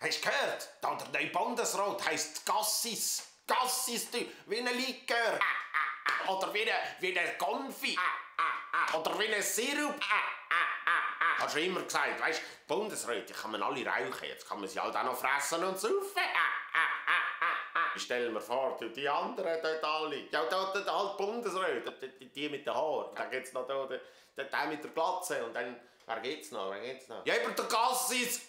Hast du gehört? Da der neue Bundesrat heisst Gassis. Gassis, du, wie ein Likör. Oder wie ein Konfi. Oder wie ein Sirup. Hast du immer gesagt, weißt du, Bundesräte kann man alle rauchen. Jetzt kann man sie halt auch noch fressen und saufen. Ich stell mir vor, die anderen dort alle. Ja, dort halt Bundesräte, die mit den Haaren. Dann gibt's noch den mit der Glatze. Und dann, wer geht's noch? Ja, über der Gassis.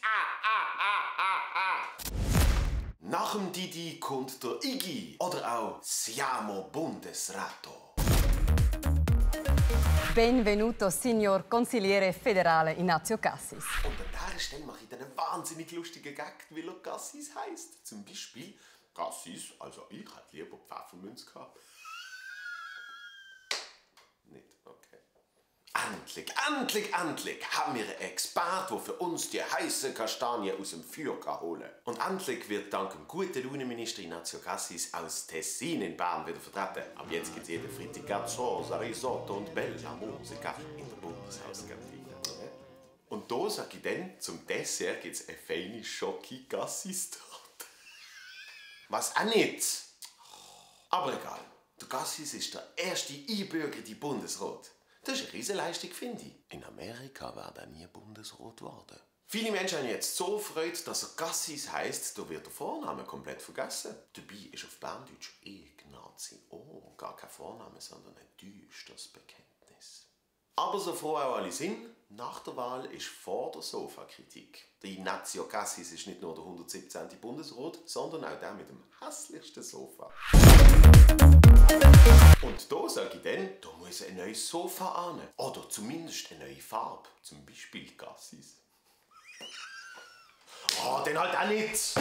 Nach dem Didi kommt der Iggy. Oder auch Siamo Bundesrato. Benvenuto, signor consigliere federale Ignazio Cassis. Und an dieser Stelle mache ich dann einen wahnsinnig lustigen Gag, weil er Cassis heisst. Zum Beispiel, Cassis, also ich hätte lieber Pfeffermünz gehabt. Nicht, okay. Endlich haben wir einen Experten, der für uns die heiße Kastanie aus dem Feuer holen kann. Und endlich wird dank dem guten Launenminister Ignazio Cassis aus Tessin in Bern wieder vertreten. Ab jetzt gibt es jeden Freitag Gazzosa, Risotto und Bella Musica in der Bundeshauskantine. Und da sage ich dann, zum Dessert gibt es eine feine Schoki-Cassis-Torte. Was auch nicht. Aber egal, der Cassis ist der erste einbürgerte Bundesrat. Das ist eine Riesenleistung, finde ich. In Amerika wäre er nie Bundesrat geworden. Viele Menschen haben jetzt so Freude, dass er Cassis heisst, da wird der Vorname komplett vergessen. Dabei ist auf Berndeutsch Ignazi gar kein Vorname, sondern ein düsteres Bekenntnis. Aber so froh auch alle sind, nach der Wahl ist vor der Sofakritik. Der Ignazio Cassis ist nicht nur der 117. Bundesrat, sondern auch der mit dem hässlichsten Sofa. Und da sage ich dann, da muss ein neues Sofa an. Oder zumindest eine neue Farbe. Zum Beispiel Cassis. Oh, den halt auch nicht!